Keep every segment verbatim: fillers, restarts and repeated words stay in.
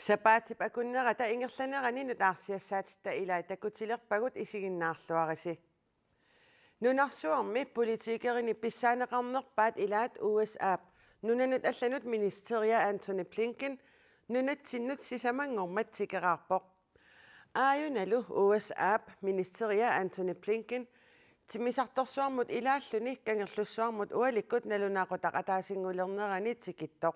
Sapaatip akunnerata ingerlanerani nutaarsiassaatitta ilaat takutilerpagut, isiginnaarluarisi. Nunarsuarmi politikerinik pissaaneqarnerpaat ilaat U S A-p nunanut allanut ministeria Antony Blinken nunatsinnut sisamanngormat tikeraarpoq. Aajunalu U S A-p ministeria Antony Blinken timmisartorsuarmut ilaalluni Kangerlussuarmut ualikkut nalunaaqutaq ataasinngulernerani tikittoq.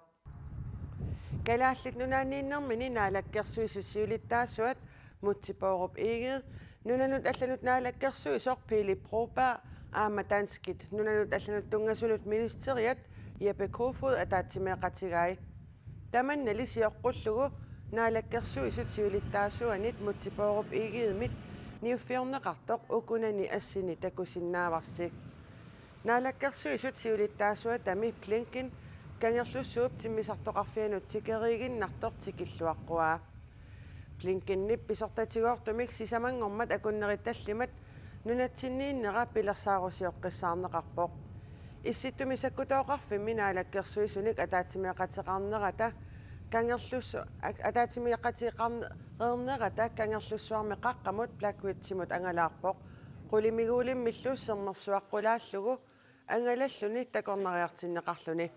Kalaallit Nunaanniinnermini naalakkersuisut siulittaasuat Múte Bourup Egede, nunanut allanut naalakkersuisoq Pele Broberg aamma danskit nunanut allanut tunngasunut ministeriat Jeppe Kofod ataatsimeeqatigai. Tamannali sioqqullugu naalakkersuisut siulittaasuanit Múte Bourup Egedemit niuffiorneqartoq ukunani assini takusinnaavarsi. Naalakkersuisut siulittaasuatami Blinken Kangerlussuup timmisartoqarfianut tikeriiginnartoq tikilluaqquaa. Blinkenip pisortatigoortumik sisamanngormat akunnerit tallimat nunatsinniinnera pilersaarusioqqissaarneqarpoq. Issittumi sakkutooqarfimmi naalakkersuisunik ataatsimeeqateqarnerata Kangerlussu-, ak-, ataatsimeeqateqarneernerata Kangerlussuarmi qaqqamut Black Ridgemut angalaarpoq. Qulimiguulimmillu sermersuaq qulaallugu angalalluni takornariartinneqarluni.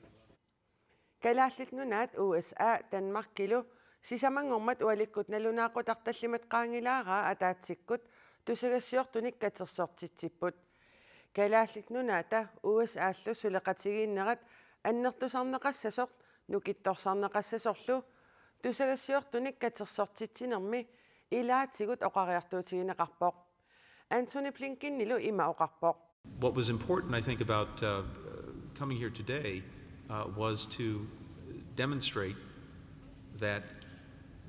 Kalaallit Nunaat U S A Danmarkilu sisamanngormat ualikkut nalunaaqutaq tallimat qaangilaaraa ataatsikkut tusagassiortunik katersortitsipput. Kalaallit Nunaata U S A-llu suleqatigiinnerat annertusarneqassasoq nukittorsarneqassasorlu tusagassiortunik katersortitsinermi ilaatigut oqariartuutigineqarpoq. Antony Blinkenilu ima oqarpoq. What was important, I think, about uh, coming here today uh, was to demonstrate that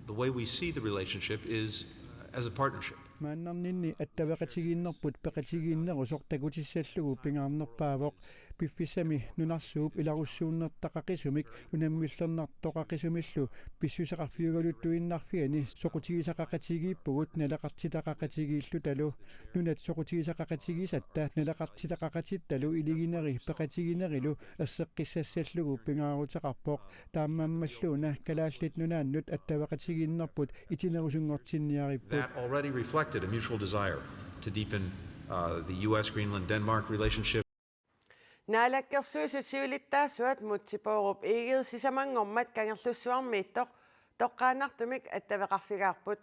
the way we see the relationship is uh, as a partnership. Maannarninni attaveqatigiinnerput peqatigiinnerusoq takutissallugu pingaarnerpaavoq. Piffissami nunarsuup ilarussuunnertaqaqisumik unammillernartoqaqisumillu pissuseqarfiugaluttuinnarfiani soqutigisaqaqatigiippugut naleqartitaqaqatigiillutalu. Nunat soqutigisaqaqatigisatta naleqartitaqaqatittalu iligineri peqatiginerilu erseqqissassallugu pingaaruteqarpoq. Taamaammalluuna Kalaallit Nunaannut attaveqatigiinnerput itinerusunngortinniaripput. That already reflected a mutual desire to deepen uh, the U S Greenland Denmark relationship. Naalakkersuisut siulittaasuat Múte Bourup Egede sisamanngormat Kangerlussuarmiittoq toqqaannartumik attaveqarfigaarput.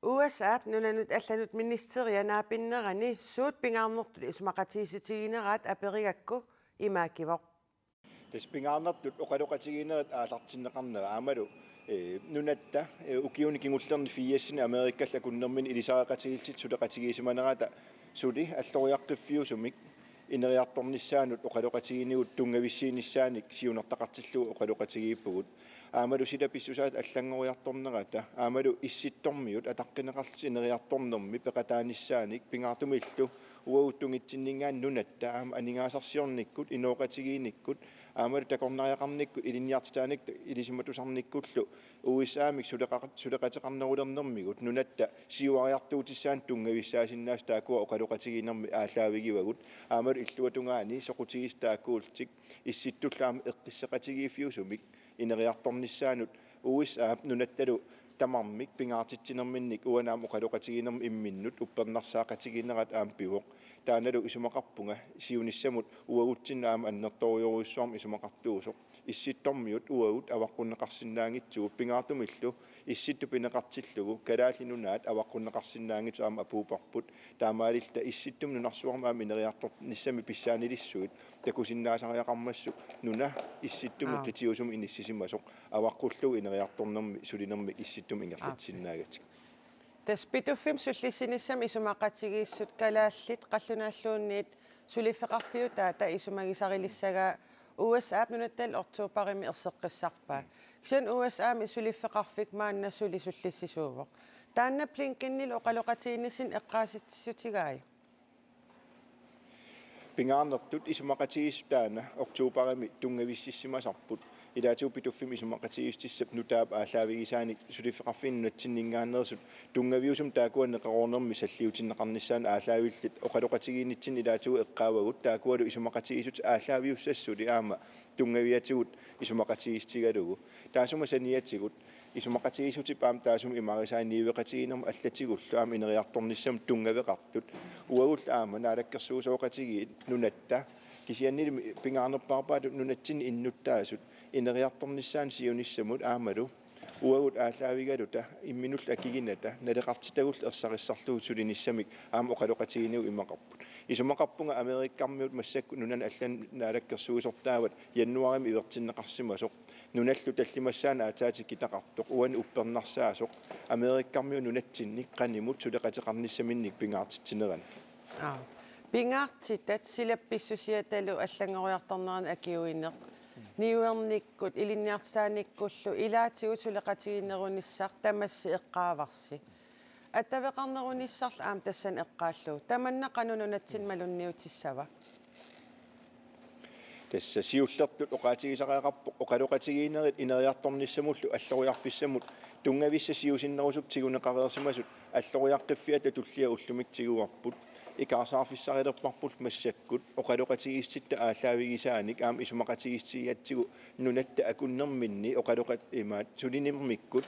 U S A-p nunanut allanut ministeria naapinnerani suut pingaarnertut isumaqatigiissutigineraat aperigakku imaakivoq. Tassa pingaarnertut oqaloqatigiinnerit aallartinneqarnera aammalu eh, nunatta eh, ukiuni kingullerni firsinik Amerikkallu akunnerminni ilisareqatigiillutik suleqatigiissimanerata suli alloriaqqiffiusumik ineriartornissaanut oqaloqatigiinnigut tunngavissiinissaanik siunertaqartillugu oqaloqatigiippugut. Aammalu sila pissusaat allanngoriartornerata aammalu Issittormiut ataqqineqarlutik ineriartornermi peqataanissaanik pingaartumillu uagut tungitsinninngaanniit nunatta aamma aningaasarsiornikkut inooqatigiinnikkut aammalu takornariaqarnikkut ilinniartitaanikkut ilisimatusarnikkullu U S A-mik suleqa-, suleqateqarnerulernermigut nunatta siuariartuutissaanut tunngavissaasinnaasut taakkua oqaloqatigiinnermi aallaavigivagut. Aammalu illuatungaani soqutigisat taakkuullutik Issittullu aamma eqqisseqatigiiffiusumik ineriartornissaanut U S A-p nunattalu tamarmik pingaartitsinerminnik uani aamma oqaloqatigiinnermi imminnut uppernarsaaqatigiinnerat aamma pivoq. Taannalu isumaqarpunga siunissamut uagutsinnut aamma annertoorujussuarmik isumaqartuusoq. Issittormiut uagut avaqqunneqarsinnaanngitsugut pingaartumillu Issittup pineqartillugu Kalaallit Nunaat avaqqunneqarsinnaanngitsoq aamma apuupparput. Taamaalilluta Issittumi nunarsuarmi aamma ineriartornissami pissaanilissuit takusinnaasariaqarmassuk nuna Issittumi Aap. qitiusumi inissisimasoq avaqqullugu ineriartornermi sulinermik Issittumi ingerlatsisinnaagatsigu. Tassa Pituffimmi sullissinissamut isumaqatigiissut kalaallit qallunaatluunniit suliffeqarfiutaata isumagisarilissagaa U S A-p nunattalu oktoberimi erseqqissarpaa. Kisianni U S A-mi suliffeqarfik maanna suli sullissisuuvoq. Taanna Blinkenilu oqaloqatigiinnissinni eqqaasitsissutigaajuk? Pingaarnertut isumaqatigiissut taanna oktoberimi tunngavississimasarput. Ilaatigut Pituffimmi isumaqatigiissutissap nutaap aallaavigisaanik suliffeqarfinnut nunatsinninngaanneersut tunngaviusumik taakkua neqeroornermi salliutinneqarnissaannut aallaavillit oqaloqatigiinnitsinni ilaatigut eqqaavagut taakkualu isumaqatigiissutit aallaaviussassuli aamma tunngaviatigut isumaqatigiissutigalugu. Taassuma saniatigut Isumaqatigiissutip aamma taassuma imarisaa niueqatigiinnermut allatigullu aamma ineriartornissamut tunngaveqartut. Uagullu aamma naalakkersuisooqatigiit nunatta kisiannili pingaarnerpaarpaatut nunatsinni innuttaasut ineriartornissaannut siunissamut aammalu uagut aallaavigaluta imminullu akiginata naleqartitagullu ersarissarlugu sulinissamik aamma oqaloqatigiinnigut imaqarput. Isumaqarpunga Amerikkarmiut massakkut nunanut allanut naalakkersuisortaavat januaarimi ivertinneqarsimasoq. Nunallu tallimassaanik aatsaat tikitaqartoq uani uppernarsaasoq Amerikkarmiut nunatsinni qanimut suleqateqarnissaminnik pingaartitsinerani. Aap. Pingaartitat silap pissusiatalu allanngoriartornerani akiuineq. Niuernikkut ilinniartitaanikkullu ilaatigut suleqatigiinnerunissaq tamassi eqqaavarsi. Attaveqarnerunissarlu aamma tassani eqqaallugu. Tamanna qanoq nunatsinni malunniutissava? Tassa siullertut oqaatigisariaqarpoq oqaloqatigiinnerit ineriartornissamullu alloriarfissamut tunngavissat siusinnerusukkut tiguneqareersimasut alloriaqqiffiata tullia ullumi tiguarput. Ikaarsaarfissarilerparput massakkut oqaloqatigiissutitta aallaavigisaanik aamma isumaqatigiissutigigatsigu nunatta akunnerminni oqaloqat- imaat sulinermikkut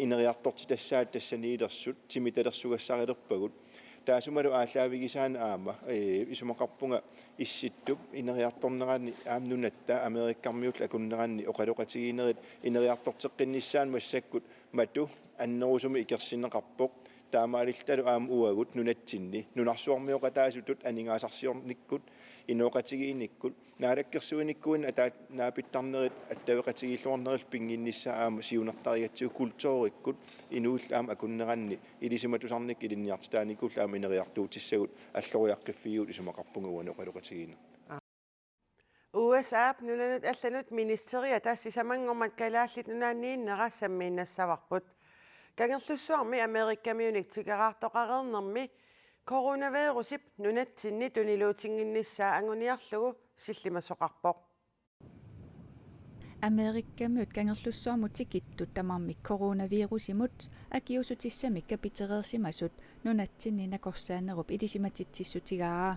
ineriartortitassaat tassaniilersut timitalersagassarilerpagut. Taassumalu aallaavigisaanni aamma, ee, isumaqarpunga Issittup ineriartornerani aamma nunatta Amerikkarmiullu akunneranni oqaloqatigiinnerit ineriartorteqqinnissaannut massakkut matu annerusumik ikersinneqarpoq. Taamaalilluta aamma uagut nunatsinni nunarsuarmioqataasutut aningaasarsiornikkut inooqatigiinnikkut naalakkersuinikkut ataat naapittarnerit attaveqatigiilluarnerillu pinnginnissaa aamma siunertarigatsigu kulturikkut inuillu aamma akunneranni ilisimatusarnikkut ilinniartitaanikullu aamma ineriartuutissagut alloriaqqiffigigut isumaqarpunga uani oqaloqatigiinneq. U S A-p nunanut allanut ministeriata sisamanngormat Kalaallit Nunaanniinnera sammiinnassavarput. Kangerlussuarmi Amerikkamiunik tikeraartoqareernermi coronavirusip nunatsinni tuniluutinnginnissaa anguniarlugu sillimasoqarpoq. Amerikkamiut Kangerlussuarmut tikittut tamarmik coronavirusimut akiuussutissamik kapitereersimasut nunatsinni nakorsaanerup ilisimatitsissutigaa.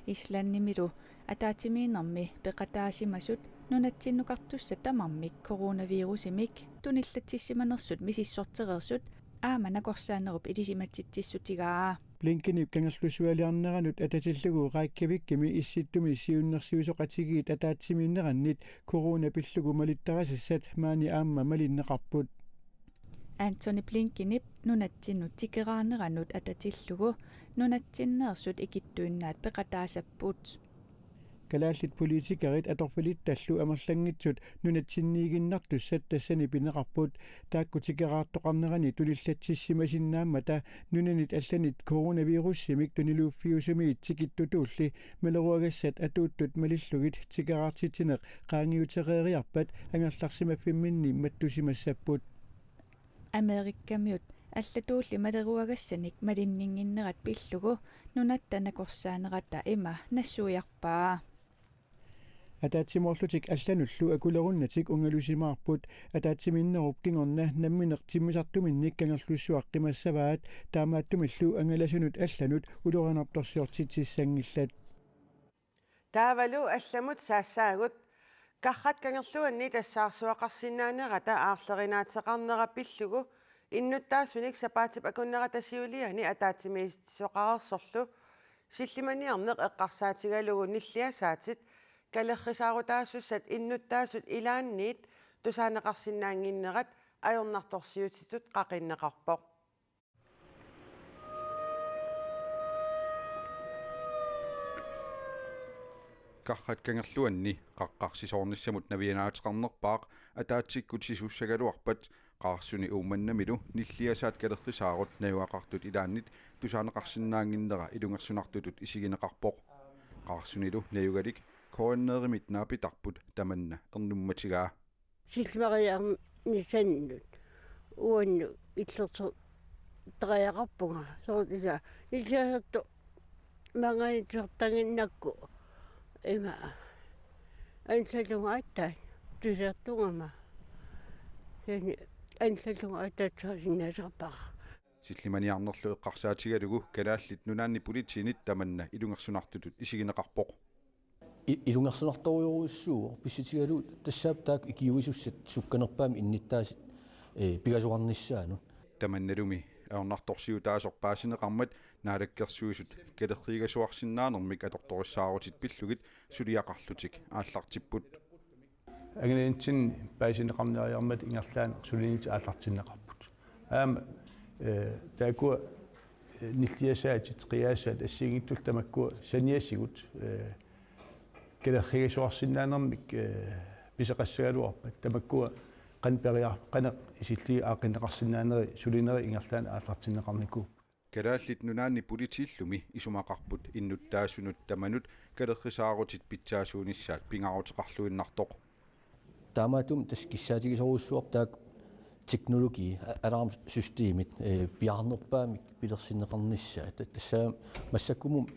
Islandimilu ataatsimiinnermi peqataasimasut nunatsinnukartussat tamarmik coronavirusimik tunillatsissimanersut misissortereersut aamma nakorsaanerup ilisimatitsissutigaa. Blinkenip Kangerlussualiarneranut atatillugu Reykjavikimi Issittumi siunnersuisoqatigiit ataatsimiinnerannit corona pillugu malittarisassat maani aamma malinneqarput. Antony Blinkenip nunatsinnut tikeraarneranut atatillugu nunatsinneersut ikittuinnaat peqataasapput. Kalaallit politikerit atorfilittallu amerlanngitsut nunatsinniiginnartussat tassani pineqarput, taakku tikeraartoqarnerani tunillatsissimasinnaammata nunanit allanit coronavirusimik tuniluuffiusumi tikittutuulli maleruagassat atuuttut malillugit tikeraartitsineq qaangiutereeriarpat angerlarsimaffimminni mattusimassapput. Amerikkamiut allatuulli maleruagassanik malinninnginnerat pillugu nunatta nakorsaanerata ima nassuiarpaa. Ataatsimoorlutik allanullu akulerunnatik ungalusimaarput, ataatsimiinnerup kingorna nammineq timmisartuminnik Kangerlussuaq qimassavaat, taamaattumillu angalasunut allanut ulorianartorsiortitsissanngillat. Taavalu allamut saassaagut. Qarrat Kangerluanni tassaarsuaqarsinnaanerata aarlerinaateqarnera pillugu innuttaasunik sapaatip akunnerata siuliani ataatsimiititsisoqareersorlu sillimaniarneq eqqarsaatigalugu nilliasaatit kalerrisaarutaasussat innuttaasut ilaanniit tusaaneqarsinnaannginnerat ajornartorsiutitut qaqinneqarpoq. Qarrat Kangerluanni qaqqarsisoornissamut navianaateqarnerpaaq ataatsikkut sisussagaluarpat Qaarsuni Uummannamilu nilliasaat kalerrisaarut najugaqartut ilaannit tusaaneqarsinnaannginnera ilungersunartutut isigineqarpoq. Qaarsunilu najugalik K N R-imit naapitarput tamanna ernummatigaa. Sillimariarnissannut uannut illersortariaqarpunga soorlu ila nilliasaartut maanngaanniit tusartannginnakku ima anillallunga aatsaat tusartugama. Kisianni anillallunga aatsaat tusarsinnaasarpara. Sillimaniarnerlu eqqarsaatigalugu Kalaallit Nunaanni Politiinit tamanna ilungersunartutut isigineqarpoq. I-, ilungersunartorujussuuvoq pissutigalugu tassaapput taakku ikiuisussat sukkanerpaamik innuttaasut ee, pingasuarnissaanut. Tamannalumi ajornartorsiutaasoq paasineqarmat Naalakkersuisut kalerriigasuarsinnaanermik atortorissaarutit pillugit suliaqarlutik aallartipput. Angalanitsinni paasineqarniariarmat ingerlaannaq suliniutit aallartinneqarput. Aamma ee, taakkua ee, nilliasaatit, qiaassaat assigiinngitsullu tamakkua saniatigut ee, kalerriigasuarsinnaanermik ee, pisoqassagaluarpat tamakkua qanoq periar-, qanoq isilli aaqqinneqarsinnaaneri sulinerit ingerlaannaq aallartinneqarnikuupput. Kalaallit Nunaanni Politiillumi isumaqarput innuttaasunut tamanut kalerrisaarutit pitsaasuunissaat pingaaruteqarluinnartoq. Taamaattumik tassa kissaatigisorujussuarput taakku teknologi, a-, alarmsystemit ee, piaarnerpaamik pilersinneqarnissaat. Ta-, tassa massakkumut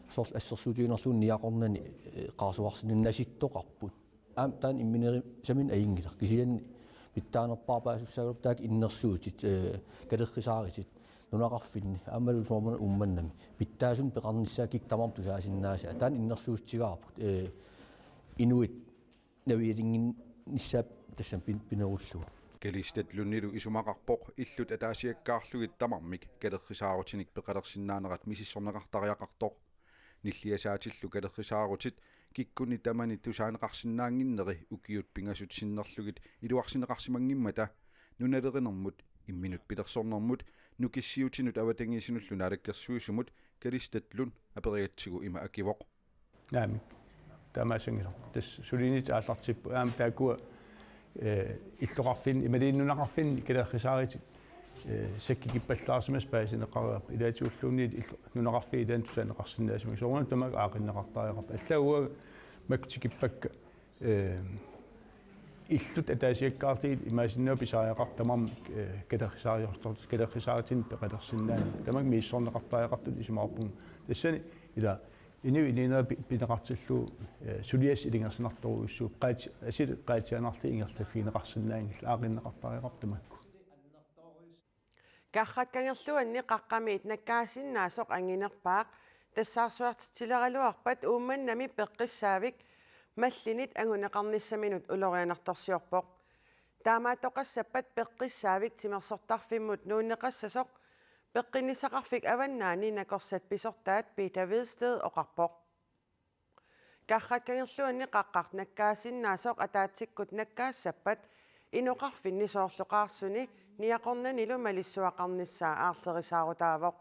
soorlu assersuutigiinnarlugu niaqornani ee, qaarsuarsinnaaneq nasittoqarput. Aamma taanna imminerisaminnik ajunngilaq. Kisianni pitsaanerpaarpaasussaagaluarpoq taakku innersuutit ee, kalerrisaaritit nunaqarfinni aammalu soorunami Uummannami pitsaasunut peqarnissaat kikkut tamarmik tusaasinnaasaat. Taanna innersuussutigaarput ee, inuit navialinnginnissaat tassani pin-, pinerullugu. Kalaallit Nunaannilu isumaqarpoq illut ataasiakkaarlugit tamarmik kalerrisaarutinik peqalersinnaanerat misissorneqartariaqartoq. Nilliasaatillu kalerrisaarutit kikkunnit tamanit tusaaneqarsinnaannginneri ukiut pingasut sinnerlugit iluarsineqarsimanngimmata nunalerinermut, imminut pilersornermut, nukissiutinut avatangiisinullu Naalakkersuisumut Kalaallit Nunaat aperigatsigu ima akivoq. Naamik. Taamaassanngilaq. Tassa suliniutit aallartipput aamma taakkua ee, illoqarfinni, imaluunniit nunaqarfinni kalerrisaaritit ee, sakkukippallaarsimasut paasineqareerput. Ilaatigut illu-, nunaqarfiit ilaanni tusaaneqarsinnaasimasut. Soorunami tamakku aaqqinneqartariaqarput. Allaat uagut makku tikippakka ee, illut ataasiakkaarlugit imaassinnaavoq pisariaqartut tamarmik ee, kalerrisaariortor-, kalerrisaarutinik peqalersinnaaneq. Tamakku misissorneqartariaqartut isumaqarpunga. Tassani ila inuit inuunerat pi-, pineqartillugu ee, suliassat ilungersunartorujussuupput, qaat-, asuli qaatsianarlugit ingerlaffigineqarsinnaanngillat, aaqqinneqartariaqarput tamakku. Karratkangerluanni qaqqamiit nakkaasinnaasoq anginerpaaq tassaarsuartitsileraluarpat Uummannami peqqissaavik mallinit anguneqarnissaminut ulorianartorsiorpoq. Taamaattoqassappat peqqissaavik timersortarfimmut nuunneqassasoq Peqqinnissaqarfik Avannaani nakorsat pisortaat Peter Hvidsted oqarpoq. Karratkangerluanni qaqqaq nakkaasinnaasoq ataatsikkut nakkaassappat inoqarfinni soorlu Qaarsuni niaqornanilu malissuaqarnissaa aarlerisaarutaavoq.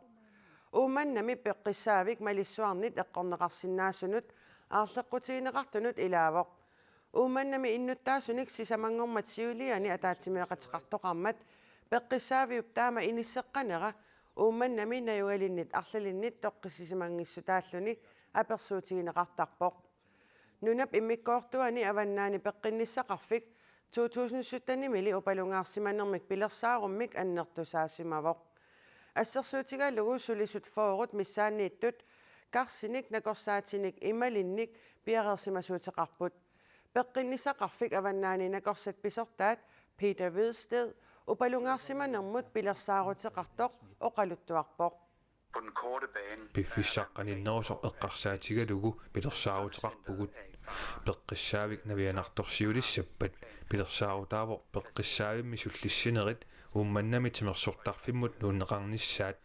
Uummannami peqqissaavik malissuarnit eqqorneqarsinnaasunut aarleqqutigineqartunut ilaavoq. Uummannami innuttaasunik sisamanngormat siuliani ataatsimeeqateqartoqarmat peqqissaaviup taama inisseqqanera Uummannami najugalinnit arlalinnit toqqissisimanngissutaalluni apersuutigineqartarpoq. Nunap immikkoortuani Avannaani peqqinnissaqarfik to tusind syttenimili upalungaarsimanermik pilersaarummik annertusaasimavoq. Assersuutigalugu sulisut fyrret missaanniittut karsinik nakorsaatinik imalinnik piareersimasuuteqarput. Peqqinnissaqarfik Avannaani nakorsat pisortaat Peter Hvidsted upalungaarsimanermut pilersaaruteqartoq oqaluttuarpoq. Piffissaq qaninnerusoq eqqarsaatigalugu pilersaaruteqarpugut. Peqqissaavik navianartorsiulissappat pilersaarutaavoq peqqissaavimmi sullissinerit Uummannami timersortarfimmut nuunneqarnissaat.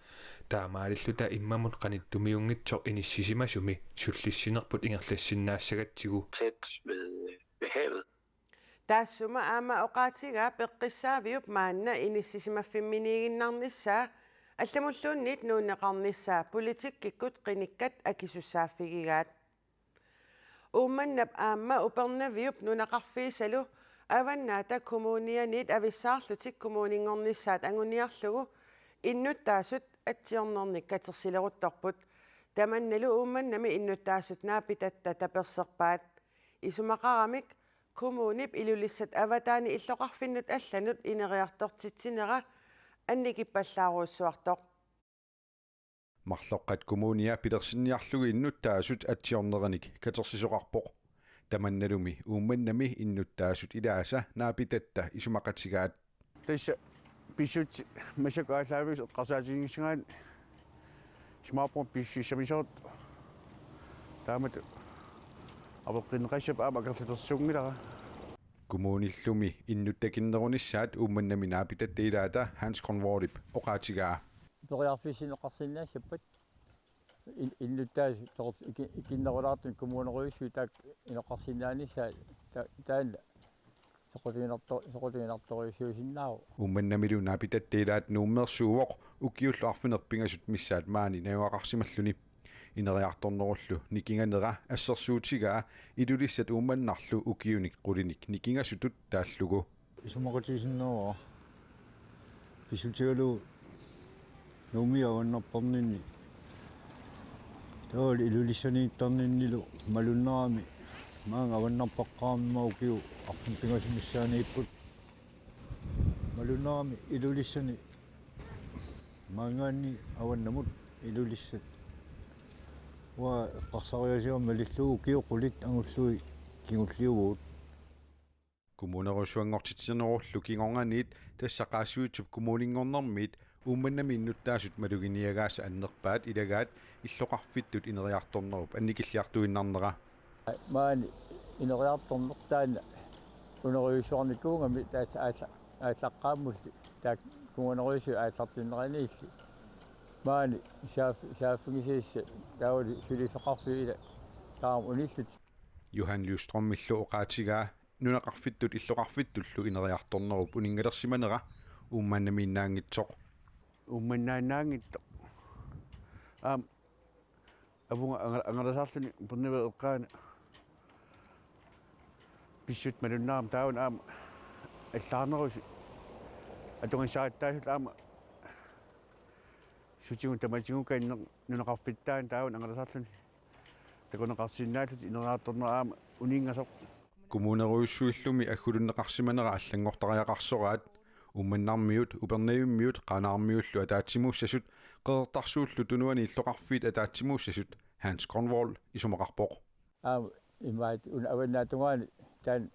Taamaalilluta immamut qanittumiunngitsoq inissisimasumi sullissinerput ingerlassinnaassagatsigu. Tæt ved, ved havet. Taassuma aamma oqaatigaa peqqissaaviup maanna inissisimaffimminiiginnarnissaa allamulluunniit nuunneqarnissaa politikkikkut qinikkat akisussaaffigigaat. Uummannap aamma Upernaviup nunaqarfiisalu Avannaata Kommunianiit avissaarlutik kommuninngornissaat anguniarlugu innuttaasut atsiornernik katersileruttorput. Tamannalu Uummannami innuttaasut naapitatta taperserpaat. Isumaqaramik kommunip Ilulissat avataani illoqarfinnut allanut ineriartortitsinera annikippallaarujussuartoq. Marloqqat Kommunia pilersinniarlugu innuttaasut atsiornerinik katersisoqarpoq. Tamannalumi Uummannami innuttaasut ilaasa naapitatta isumaqatigaat. Tassa pissutsit massakkut aallaaviusut eqqarsaatiginngissagaanni isumaqarpunga pissusissamisoortoq. Taamatut apeqqinneqassapput aamma akerlilersuunngilara. Kommunillumi innuttakinnerunissaat Uummannami naapitatta ilaata Hans Grønvoldip oqaatigaa. Periarfissinneqarsinnaassappat in-, innuttaasut soqut iki-, ikinnerulaartut kommunerujussuit taakku inoqarsinnaanissaat ta-, taanna soqutiginarto-, soqutiginartorujussuusinnaavoq. Uummannamilu naapitatta ilaat Nuummeersuuvoq ukiullu arfineq-pingasut missaat maani najugaqarsimalluni. Ineriartornerullu nikinganera assersuutigaa Ilulissat Uummannarlu ukiunik qulinik nikingasutut taallugu. Isumaqatigisinnaavara pissutigalugu Nuummi avannarparninni, taavalu Ilulissaniittarninnilu malunnarami maanga avannarpaqqaarami ukiut arfineq-pingasut missaanniipput. Malunnarami Ilulissani maanngaanniit avannamut Ilulissat. Uanga eqqarsariaaseq malillugu ukiut qulit angullugit kingulliuvugut. Kommunerujussuanngortitsinerullu kingornaniit tassa Qaasuitsup Kommuninngornermiit Uummannami innuttaasut maluginiagaasa annerpaat ilagaat illoqarfittut ineriartornerup annikilliartuinnarnera. Maani ineriartorneq taanna unerujussuarnikuugami taassa aalla-, aallaqqaammulli taakku kommunerujussuit aallartinneraniilli. Maani saaf-, saaffigisassat taavalu suliffeqarfiit ila taama unillutik. Johan Lystrømillu oqaatigaa nunaqarfittut illoqarfittullu ineriartornerup uninngalersimanera Uummannamiinnaanngitsoq. Uummannaannaanngitsoq. Aamma avunga anga-, angalasaarluni Upernaviup eqqaani pissutsit malunnarami taavani aamma allaarnerusut atugassariattaasullu aamma sutigut tamatigukka inneq nunaqarfittaani taavani angalasaarluni takuneqarsinnaallutik ineriartornerat aamma uninngasoq. Kommunerujussuillumi aggulunneqarsimanera allanngortariaqarsoraat Uummannarmiut, Upernavimmiut, Qaanaarmiullu ataatsimuussasut, Qeqertarsuullu Tunuani illoqarfiit ataatsimuussasut Hans Grønvold isumaqarpoq. Aamma imaat una avannaatungaani taanna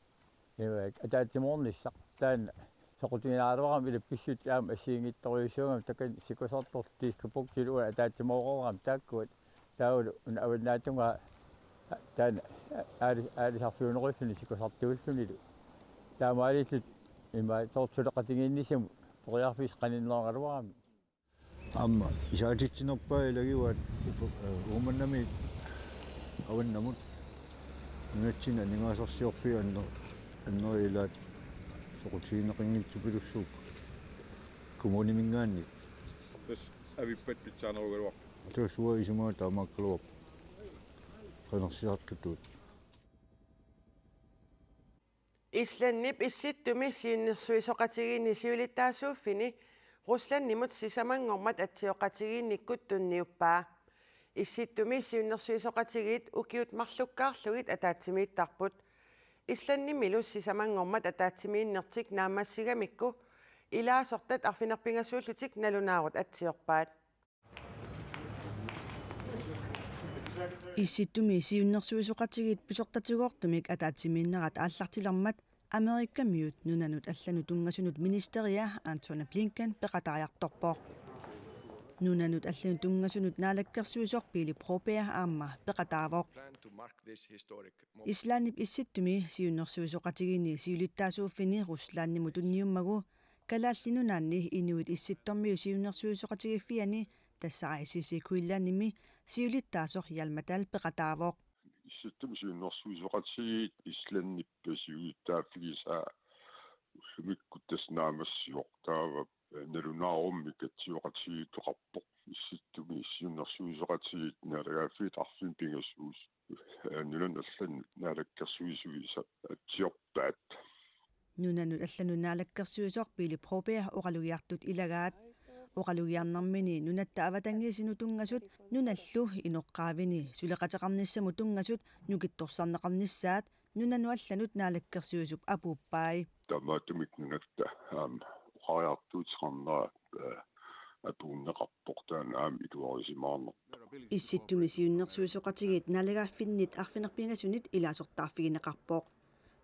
imaak ataatsimoornissaq taanna soqutiginaaraluarami ila pissutsit aamma assigiinngitsorujussuugamik takanna sikusartortut diskobuksit uani ataatsimooreerami taakkuat taavalu una avannaatungaa taanna aali-, aalisarfiunerulluni sikusartuullunilu. Taamaalillutik imaak soorlu suleqatigiinnissamut periarfissaq qaninnerugaluarami. Aamma isaatitsinerpaat ilagivaat Upu-, eh, Uummannami avannamut nunatsinni aningaasarsiorfiit anner-, annerit ilaat soqutigineqanngitsupilussuupput kommuniminngaanniit. Tassa avippat pitsaanerugaluarpoq. Tassa uanga isumaga taamaakkaluarpoq. Qinersisartutut. Islandip Issittumi Siunnersuisoqatigiinni siulittaasuuffini Ruslandimut sisamanngormat atsioqatigiinnikkut tunniuppaa. Issittumi Siunnersuisoqatigiit ukiut marlukkaarlugit ataatsimiittarput. Islandimilu sisamanngormat ataatsimiinnertik naammassigamikku ilaasortat arfineq-pingasuullutik nalunaarut atsiorpaat. Issittumi Siunnersuisoqatigiit pisortatigoortumik ataatsimiinnerat aallartilermat Amerikamiut nunanut allanut tunngasunut ministeria Antony Blinken peqataariartorpoq. Nunanut allanut tunngasunut naalakkersuisoq Pele Broberg aamma peqataavoq. Islandip Issittumi Siunnersuisoqatigiinni siulittaasuuffini Ruslandimut tunniummagu Kalaallit Nunaanni Inuit Issittormiut Siunnersuisoqatigiiffianni, tassa I C C Greenlandimi, siulittaasoq Hjalmar Dahl peqataavoq. Issittumi Siunnersuisoqatigiit Islandip siulittaaffigisaa ullumikkut tassa naammassivoq, taava nalunaarummik atsioqatigiittoqarpoq. Issittumi Siunnersuisoqatigiit naalagaaffiit arfineq-pingasuusut nunanut allanut naalakkersuisuisa atsiorpaat. Nunanut allanut naalakkersuisoq Pele Broberg oqalugiartut ilagaat. Oqalugiarnermini nunatta avatangiisinut tunngasut nunallu inoqqaavini suleqateqarnissamut tunngasut nukittorsarneqarnissaat nunanut allanut naalakkersuisup apuuppai. Taamaattumik nunatta aamma oqariartuuteqarnera, eh, apuunneqarpoq, taanna aamma iluarisimaarnerpoq. Issittumi Siunnersuisoqatigiit naalagaaffinnit arfineq-pingasunit ilaasortaarfigineqarpoq.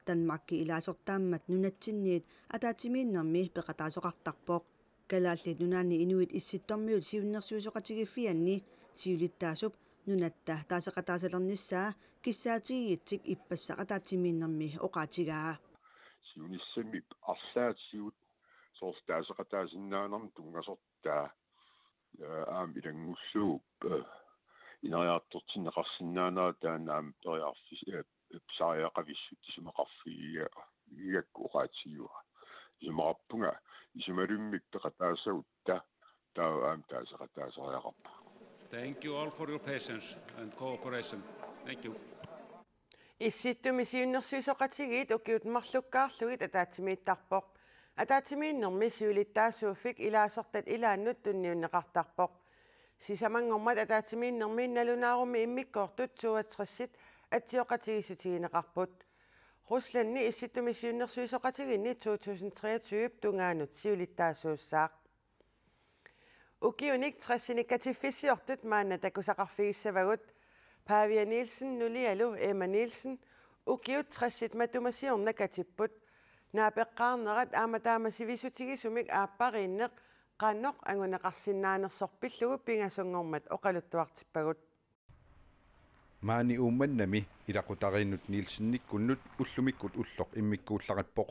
Danmarki ilaasortaammat nunatsinniit ataatsimiinnermi peqataasoqartarpoq. Kalaallit Nunaanni Inuit Issittormiut Siunnersuisoqatigiiffianni siulittaasup nunatta taaseqataasalernissaa kissaatigigitsigu ippassaq ataatsimiinnermi oqaatigaa. siunissami arlaatigut soorlu taaseqataasinnaanermut tunngasortaa, eh, aamma ilanngullugu, eh, ineriartortinneqarsinnaanera taanna aamma periarfis-, eh, pisariaqavissut isumaqarfigiga-, -gigakku oqaatigivara. Isumaqarpunga isumalummik peqataasagutta taava aamma taaseqataasariaqarpugut. Thank you all for your patience and cooperation. Thank you. Issittumi siunnersuisoqatigiit ukiut marlukkaarlugit ataatsimiittarpoq. Ataatsimiinnermi siulittaasuuffik ilaasortat ilaannut tunniunneqartarpoq. Sisamanngormat ataatsimiinnermi nalunaarummi immikkoortut toogtresit atsioqatigiissutigineqarput. Ruslandi Issittumi siunnersuisoqatigiinni to tusind treogtyve tungaanut siulittaasuussaaq. Ukiunik tresinik katiffissiortut maanna takusaqarfigissavagut. Pavia Nielsen nulialu Emma Nielsen ukiut tresit matuma siorna katipput. Naapeqqaarnerat aamma taama sivisutigisumik aappariinneq qanoq anguneqarsinnaanersoq pillugu pingasunngormat oqaluttuartippagut. Maani Uummannami ilaqutariinnut Nielsenikkunnut ullumikkut ulloq immikkuullarippoq.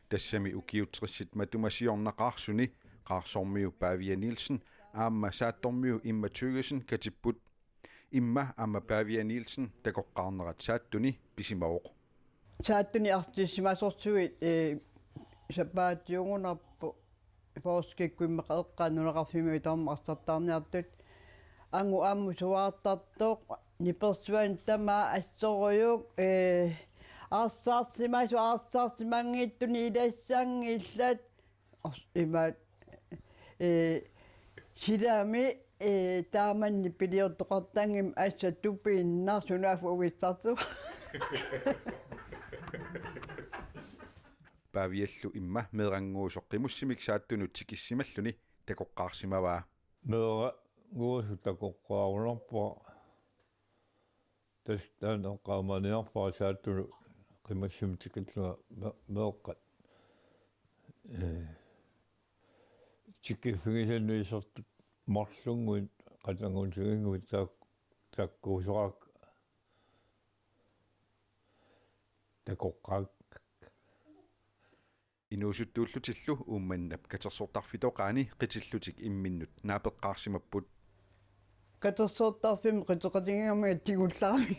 Tassami ukiut tresit matuma siorna Qaarsuni Qaarsormiu Pavia Nielsen aamma Saattormiu Imma Thygesen katipput. Imma aamma Pavia Nielsen takoqqaarnerat Saattuni pisimavoq. Saattuni artissimasorsuit, eh, sapaatiugunarpoq. Poorskikkuimmi eqqaanut nunaqarfimmiut tamarmik arsartaarniartut. Angut ammut suaartartoq, nipersuanut tamaat assorujuk, eh, arsarsimasut arsarsimanngitsuni ilassanngillat. Ors-, imaat, eh, silami, eh, taamanni piliortoqartanngimmat assut tupiinnaq sunaaffa uissarsuaq. Paviallu Imma meerannguusoq qimussimik Saattunut tikissimalluni takoqqaarsimavaa. Meerannguusoq takoqqaarunarpara. Tassa taanna eqqaamaniarpara Saattunut qimussimik tikillunga me-, meeqqat. Eh, tikiffigisannut isertut marlunnguit qatanngutiginnguit taak-, taakkuusoraakka. Takoqqaakka. Inuusuttuullutillu Uummannap katersortarfitoqaani qitillutik imminnut naapeqqaarsimapput. Katersortarfimmi qiteqatigigamik tigullarami.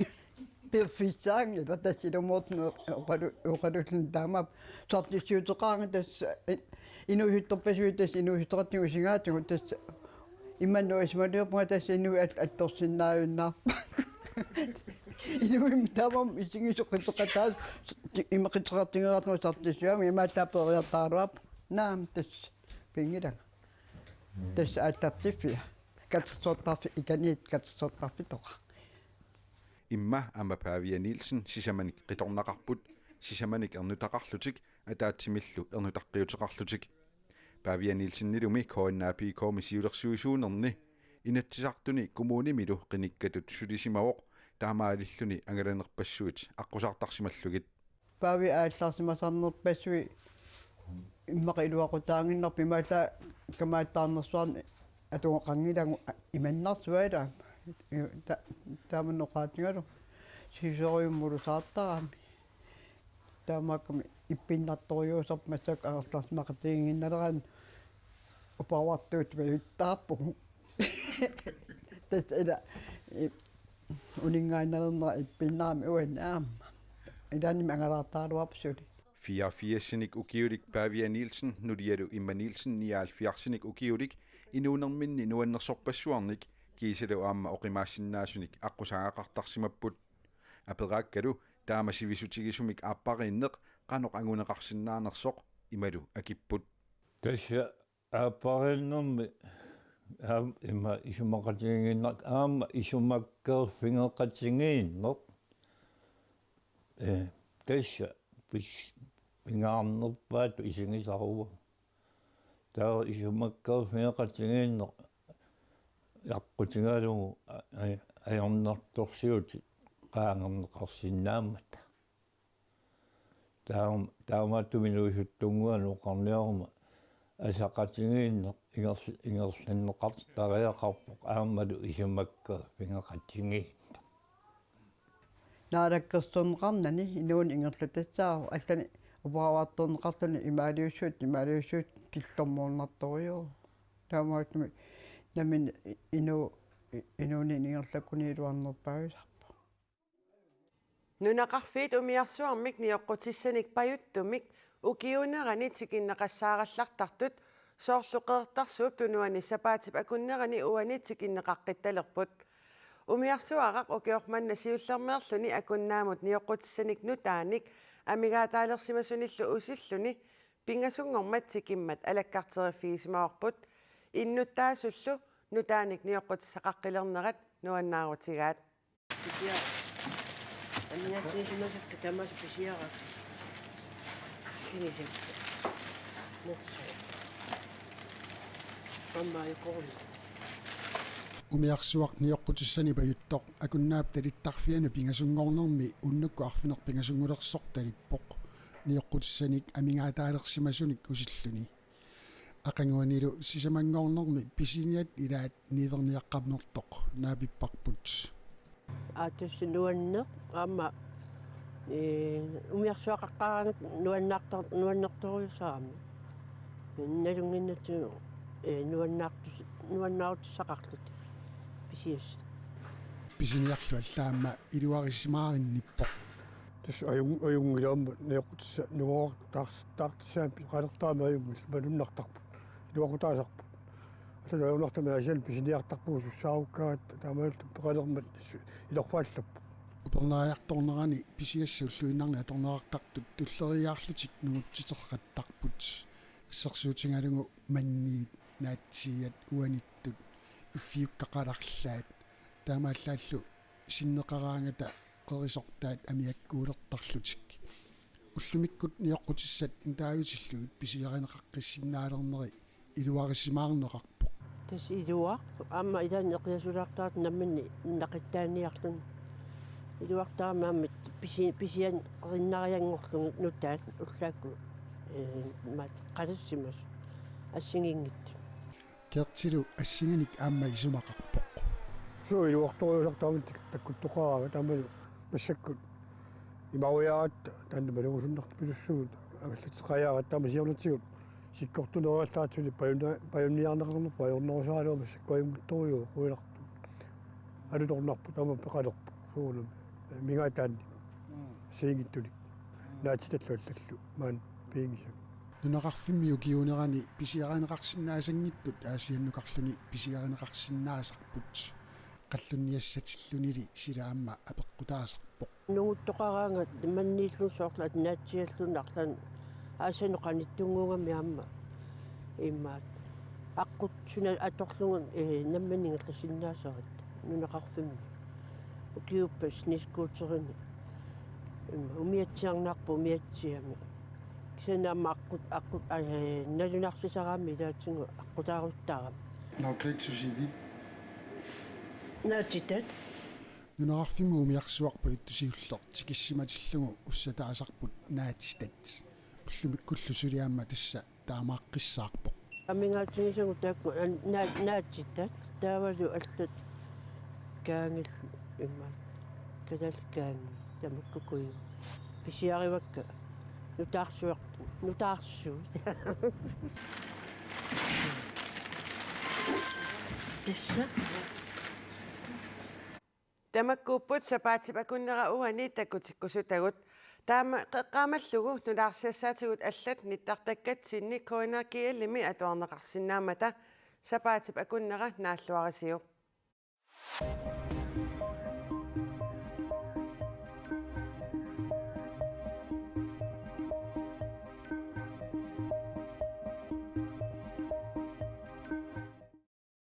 Piffissaanngilaq tassa ilumoortumik oqalu-, oqalulluni taamaappoq. Sartissiuteqaanga tassa, eh, inuusuttorpassuit tassa inuusuttoqartigut isigaatigut tassa imannak isumaliorpunga tassa inuit at-, attorsinnaajunnaarput. Inuimmi tamarmik isigisut qiteqataasut ima qiteqatigereerlugit Sartissiuami imaallaat peeriartaraluarput. Naamik tassa pinngilanga. Tassa aallartiffia. Katersortarfik ikaniit katersortarfitoqaq. Imma aamma Pavia Nielsen sisamanik qitornaqarput, sisamanik ernutaqarlutik ataatsimillu ernutaqqiuteqarlutik. Pavia Nielsenilumi K N A P K-mi siulersuisuunerni Inatsisartuni kommunimilu qinikkatut sulisimavoq, taamaalilluni angalanerpassuit aqqusaartarsimallugit. Pavia aallarsimasarnerpassuit immaqa iluaqutaannginnarput imaallaat kamaattaarnersuarnik atugaqanngilagut imannarsua ilaa. Ta-, taama oqaatigalugu siusorujummulusaartarami. Taamaakkami ippinnartorujuusarput massakkut angerlarsimaqatigiinnginnaleraanni uparuartuut majuttaarpugut. Tassa ila, i-, uninngaannarnera ippinnarami uani aamma. Ilaanni angalaartaraluarpoq suli. Fireogfirsinik ukiulik Pavia Nielsen nulialu Imma Nielsen nioghalvfjerdsinik ukiulik inuunerminni nuannersorpassuarnik kiisalu aamma oqimaassinnaasunik aqqusagaqartarsimapput. Aperaakkalu taama sivisutigisumik aappariinneq qanoq anguneqarsinnaanersoq imalu akipput. Tassa aappariinnermi aam-, ima isumaqatigiinnaq aamma isumakkeerfigeqatigiinneq. Eh, tassa pis-, pingaarnerpaatut isigisarua. Taava isumakkeerfigeqatigiinneq aqqutigalugu a-, a-, ajornartorsiutit qaangerneqarsinnaammata. Taam-, taamaattumik inuusuttunnguanut oqarniaruma asaqatigiinneq ingerl-, ingerlanneqartariaqarpoq aammalu isumakkeerfigeqatigiinneq. Naalakkersuisoqarnani inuuneq ingerlatassaavoq, allanik Uparuartorneqarluni imaaliussuit, imaaliussuit killormoornartorujuuvoq. Taamaattumik nammineq inu-, inuuneq ingerlakkuni iluarnerpaavisarpoq. Nunaqarfiit umiarsuarmik nioqqutissanik pajuttumik ukiuunerani tikinneqassaarallartartut, soorlu Qeqertarsuup Tunuani sapaatip akunnerani uani tikinneqaqqittalerput. Umiarsuaraq ukioq manna siullermeerluni Akunnaamut nioqqutissanik nutaanik amigaataalersimasunillu usilluni pingasunngormat tikimmat alakkarteriffigisimavarput, innuttaasullu nutaanik nioqqutissaqaqqilernerat nuannaarutigaat. Pisiara. Anniartiisimasakka tamaasa pisiara. Sinisakka. Nersoq. Aamma ajoqerlutik. Umiarsuaq nioqqutissani pajuttoq Akunnaap talittarfiani pingasunngornermi unnukkut arfineq-pingasunngulersoq talippoq, nioqqutissanik amigaataalersimasunik usilluni. Aqaguanilu sisamanngornermi pisiniat ilaat niuerniaqqammertoq naapipparput. Aa, tassa nuanneq aamma, ee, umiarsuaqaqqaaraangat nuannaartar-, nuannertorujussuarami. Nalunnginnatsigu, ee, nuannaartus-, nuannaarutissaqarlutik pisiassat. Pisiniarlu alla aamma iluarisimaarinniippoq. Tassa ajun-, ajunngilaq aamma nioqqutissaq nungoqartaars-, taartissaammat peqalertarami ajunngilaq, malunnartarput. Iluaqutaasarput. Allatut ajornartumik Aasianni pisiniartarpugut sussaarukkaangatta, taamaalilluta peqalermat ilorfaallappoq. Upernaajartornerani pisiassat ulluinnarni atorneqartartut tulleriiaarlutik nungutsiterrattarput. Assersuutigalugu manniit, naatsiiat, uanittut, iffiukkaqalarlaat, taamaallaallu sinneqaraangata qerisortaat amiakkuulertarlutik. Ullumikkut nioqqutissat nutaajutillugit pisiarineqaqqissinnaalerneri iluarisimaarneqarpoq. Tassa iluaq, aamma ilaanni eqiasulaartartut namminneq innaqittaaniarluni. Iluartarami aamma pisi-, pisiarinnarianngorlugit nutaat ullaakkut, ee, maat qalassimasut assigiinngitsut. Kertilu assinganik aamma isumaqarpoq. Suu, iluartorujussuusarput taamani takkuttoqaraangat, taamani massakkut imarujaaratta taanna malugusunnerpilussuugut angallateqajaaratta, taama siornatigut sikkortunerugallaratsigit pajunna-, pajunniarneqarnerput ajornerusaraluarpoq, massakkut ajunngitsorujuuvoq, qujanartumik. Alutornarpoq, taama peqalerpoq, soorunami. Migaataannik. Mm. Assigiinngitsunik. Mm. Naatitallu allallu maani piginngisagut. Nunaqarfimmi ukiuunerani pisiarineqarsinnaasanngitsut Aasiannukarluni pisiarineqarsinnaasarput. Qallunniassatillunili sila aamma apeqqutaasarpoq. Nunguttoqaraangat manniilluni soorlu atinatsialluni arlaanni Aasiannut qanittunnguugami aamma imaat aqqut suna atorlugu, ee, nammineq ingerlasinnaasarit nunaqarfimmi. Ukiuuppat snescooterini. Ima, umiatsiarnarpoq umiatsiami. Kisianni aamma aqqut, aqqut, ee, nalunaarsisaramik ilaatigut aqqutaaruttarami. Lavklatsussivit. Naatitat. Nunaqarfimmi umiarsuarput pajuttoq siulleq tikissimatillugu ussataasarput naatitat. Ullumikkullu suli aamma tassa taamaaqqissaarpoq. Amigaatigisagut taakku an-, naa-, naatitat, taavalu allat kaangillu imaat, kalaallit kaangiit, tamakkuupput. Pisiarivakka nutaarsuaq-, nutaarsuit. Tassa. Tamakkuupput sapaatip akunnera uani takutikkusutagut. Taama eqqaamallugu nutaarsiassaatigut allat nittartakkatsinni K N R G L-imi atuarneqarsinnaammata. Sapaatip akunnera naalluarisiuk.